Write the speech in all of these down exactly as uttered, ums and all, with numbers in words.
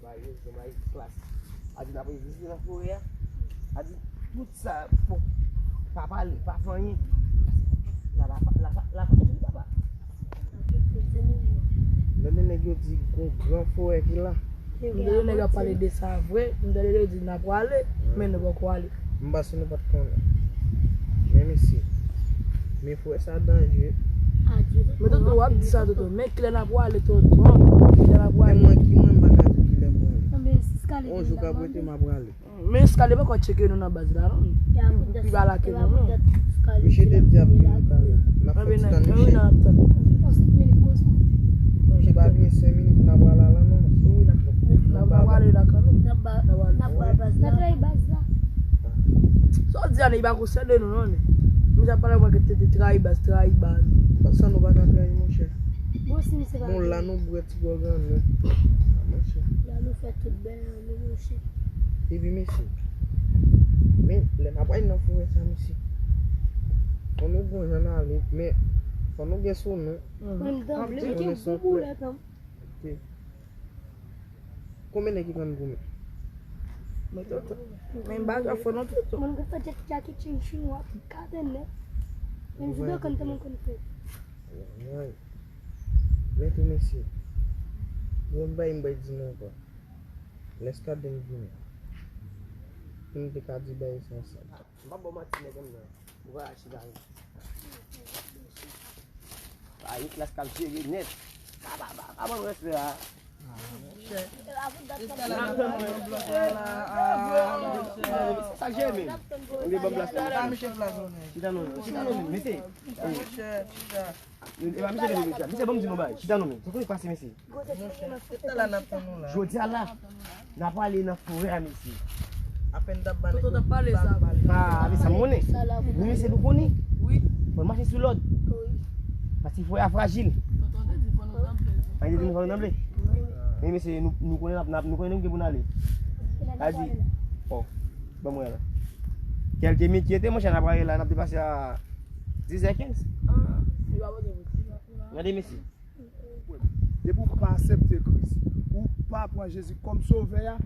Mayo, mayo klas. A di n ap reziste nan forè a. A di tout sa, bon, pa pale, pa fè anyen. La pa, la pa, la pa, papa. Lè nèg yo di gon gran forè ki la. M tande nèg ap pale de sa vre, m tande yo di n ap prale, men nou poko ale. M panse nou pa t konnen. Men mesye, men forè sa danje. Men tonton, w ap di sa tonton, men kilè n ap prale tonton? Kilè n ap prale? Men mwen ki mwen, m pa ka di kilè m prale. On jou k ap rete, m ap prale. Men eskalye poko tcheke nou nan baz la non. Li pa lage nou non. Misye te di ap vin nan kare. N ap fè ti tann misye. Misye pa vini senk minit, n ap prale la non. Wi, n ap, n ap, n ap prale la kanmenm. N ap ba, n ap ba baz la. N ap trayi baz la. Sa w di a, li pa konsène nou non. Misye ap pale mwen ke te, te trayi baz, trayi baz. Sa nou pa ka trayi monchè. Bon, si misye pa. Bon, la nou bwè ti gwòg an nou. Monchè. La nou fè tout bèl an nou, monchè. Epi mesye, men lè n ap al nan forè sa, mesye, fò nou gon jan n ale, men fò nou gen sou nou. Mwen m tanble. Mwen gen gwo boulèt an. Ok. Konbyen nèg ki konn goumen? Mwen tonton. Men m pa ka fò non tonton. Mwen gon fè djak djak ki tchin chin w ap gade nèg. Men judo konn tèlman konn fè. Ay, ay. Men tou mesye, yon bagay m bay di nou ankò. Lè Scaden vini, pou nou te ka di bagay sa ansanm. M p ap ba w manti nèg m nan. Ou va achte bagay. Bagay klas k ap jere nèt. Pa, pa, pa, pa ban m respè a. Sa k jere menm? Ou gen ban m plas la. Chita non. Chita non, mesye. Chita. E pa misye leve mesye. Misye ban m di nou bagay. Chita non men. Sa konn pase mesye? Jodi a la, n ap ale nan forè a mesye. Apèn t ap pale. Tonton t ap pale sa. Pa, men sa m konnen. Wi, mesye nou konnen. Wi. Fò n mache sou lòd. Wi. Paske forè a frajil. Tonton te di fò nou tanble. A, li te di nou fò nou tanble? Wi. Men mesye, nou, nou konnen n ap, n ap, nou konnen nou gen pou n ale. A di, oh, ban mwen la. Kèlke minit ki rete, monchè, n ap ale la, n ap depase a dizè kenz. Gade mesye. Depi w pa aksepte Kris, ou pa pran Jezi kòm sovè a,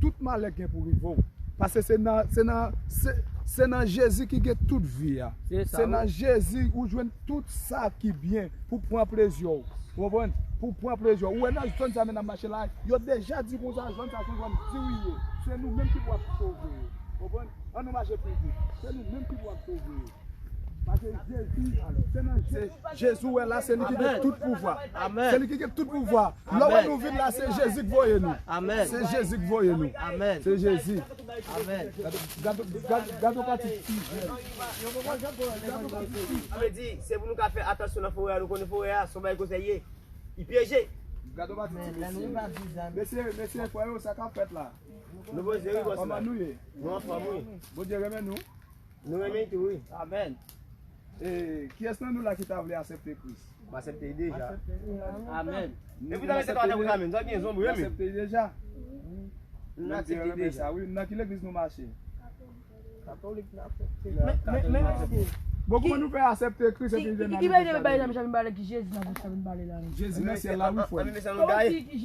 tout malè gen pou rive w. Paske se nan, se nan, se, se nan Jezi ki gen tout vi a. Se nan Jezi ou jwenn tout sa ki byen pou pran plezi w. Ou konprann? Pou pran plezi w. Ou wè nan zòn sa menm n ap mache la, yo deja di konsa, zòn sa se yon zòn diri ye. Se nou menm ki pou ap sove yo. Ou konprann? An nou mache pi vit. Se nou menm ki pou ap sove yo. Paske Jezi, se nan Jezi, Jezi w wè la, se li ki gen tout pouvwa. Se li ki gen tout pouvwa. Lè w wè nou vin la, se Jezi k voye nou. Se Jezi k voye nou. Se Jezi. Gade, gade, gade yon pati ti jèn. Sa vle di, se pou nou ka fè atansyon nan forè a, nou konnen forè a, se yon bagay konsa l ye. Li pyeje. Gade yon pati ti mesye. Mesye, mesye, frè yo, sa k ap fèt la? Nou poze wi, bòs la. Kòman nou ye? Nou anfòm wi. Bondye renmen nou. Nou renmen l tou wi. Amèn. E, kiyès nan nou la ki ta vle aksepte Kris? M aksepte l deja. Amèn. Epi w ta mete twa tabou la menm, sa gen zonbi wi. M aksepte l deja. M aksepte l deja. Wi, nan ki legliz nou mache? Katolik n aksepte. Men, men, men, mesye. Bon, kòman nou fè aksepte Kris epi n vin nan legliz la? Ki bagay sa, m pale ki Jezi nan bouch la, m pale la. Jezi nan syèl la, wi, frè.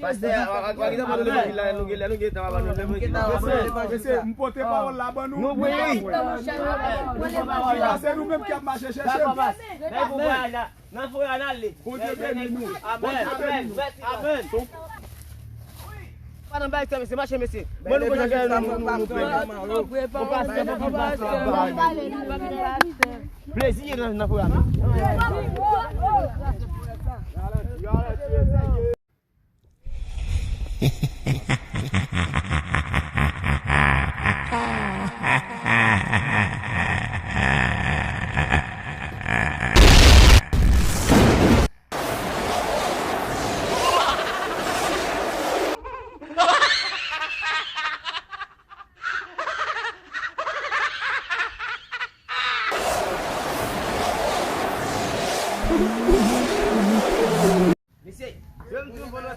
Pastè, pa egzanp, nou gen, nou gen, nou gen tan, nou gen tan. Mesye, m pote pawòl la ban nou. Nou, wi, wi. Se nou menm ki ap mache chèche m. Nan forè a n ale. Bondye beni nou. Amèn. Bondye beni nou. Amèn. Pa nan bay tan, mesye, mache, mesye. Mwen nou konn fè nou, nou, nou, nou. Plezi ye nan, nan forè a. Mesye, yo m tou bon nan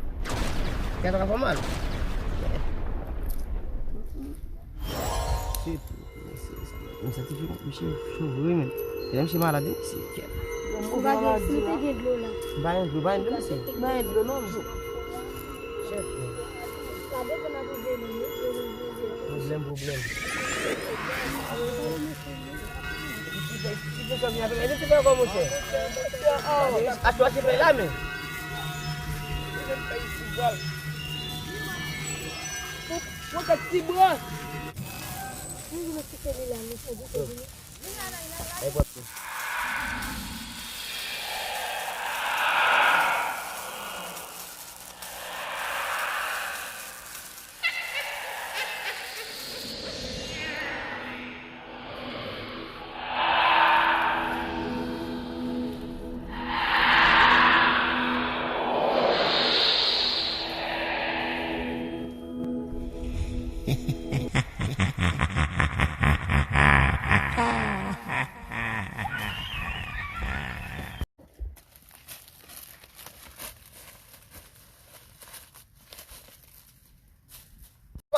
Kè sa ka fè mal. Se pou mesye sa. M santi ke misye cho vre, men. Genlè misye malad, wi, misye. Kè. Ou pa gen, si nou te gen dlo la. M pa gen dlo, m pa gen dlo, mesye. M pa gen dlo, non. Chèf, men. Pwoblèm, pwoblèm. Ki fè, ki fè sa vin avè m? E li te fè ankò, monchè. Achte, achte fèy la, men. Mwen kat ti bwa. Wi, wi, mesye, se li la, mesye, di se li.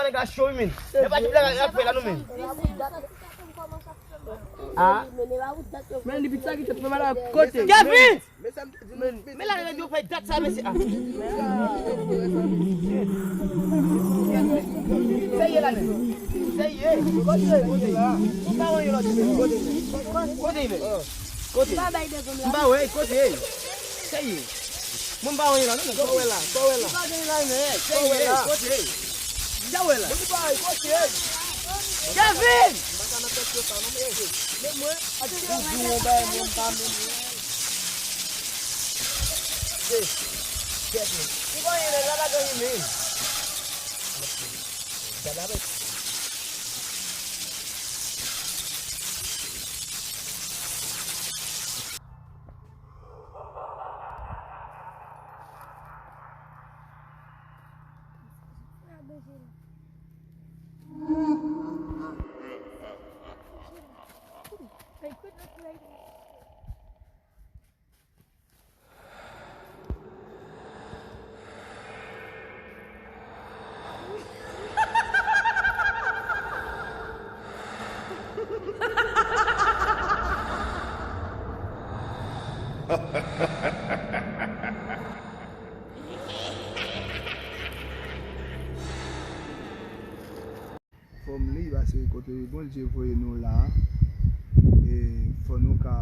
Nèg la cho, wi, men. Nèg pa di blag, y ap fè la, non, men. Ah. Men li pita ki te fè mal a kote. Kevin! Men, men la, nèg yo fè dat sa, mesye. Ah. Serye la, men. Serye. Kote, kote la. Bon, pa wè lòt. Kote, kote, men. Kote? M pa wè, kote? Serye. Mwen m pa wè la, non, men. Sa w wè la? Sa w wè la? M pa wè la, men. Serye, kote? Sa w wè la? Mwen m pa wè, kote? Kevin! M pa ka nan tèt yo sa, non, men. Men mwen, ak toujou yon bagay, mwen m pa menm. Kevin. Ki bagay la, la pa gen men. Gade avèk. Fò m li, paske kote Bondye voye nou la a, e fò nou ka,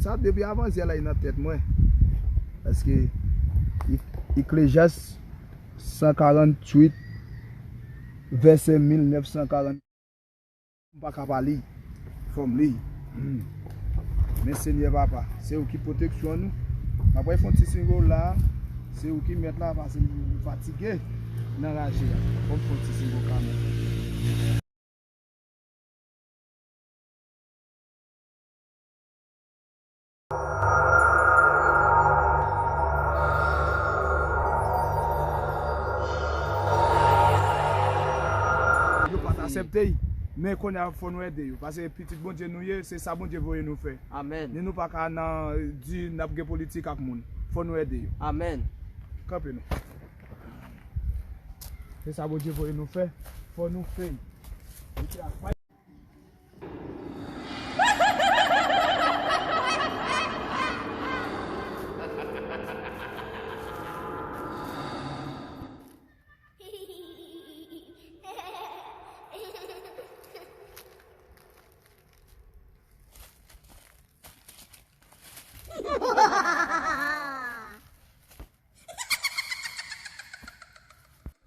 sa depi avanzyè la, li nan tèt mwen. Paske Ek-, Eklezyas san karanntuit, vèsè mil nèf san karant, m pa ka pa li. Fò m li. Men Senyè Papa, se ou ki pwoteksyon nou. M ap fè yon ti single la. Se ou ki mèt la, paske m fatige nan raje a. Fò m fè yon ti single kanmenm. Yo pa t aksepte l, men kounye a fò nou ede yo, paske pitit Bondye nou ye, se sa Bondye voye nou fè. Amèn. Ni nou pa ka nan di n ap gen politik ak moun. Fò nou ede yo. Amèn. Kanpe non. Se sa Bondye voye nou fè. Fò nou fè. Li travay.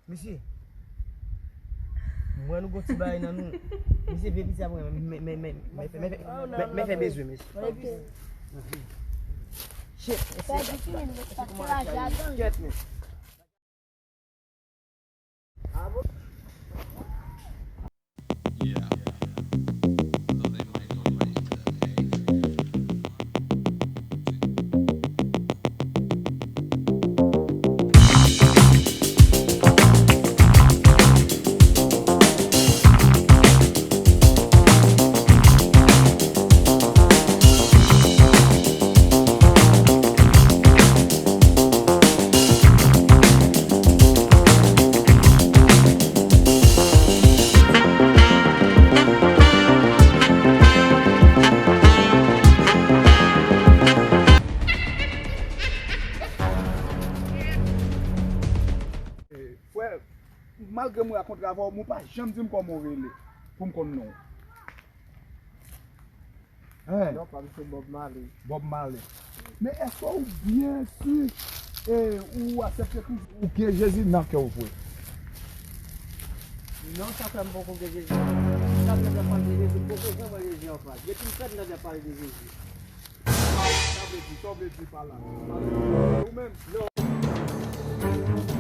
Mesye, m wè nou gon ti bagay nan nou. Mesye, vye piti ap mwen, men, men, men, men, men, men, men, men fè bezwen, mesye. Shit, mesye. Kèt, men. Frè, malgre mwen rakontre avè w, men w pa janm di m kòman w rele pou m konn non w. Hein? Non pa m se Bob Marley. Bob Marley. Men èske ou byen si, e, ou aksepte Kris, ou gen Jezi nan kè w vre? Non, sa fè m poko gen Jezi. Sa fè m ap pale de Jezi, m poko janm wè Jezi anfas. Depi m fèt, m ap pale de Jezi. Sa vle di, sa w vle di pa la? Ou menm? Non.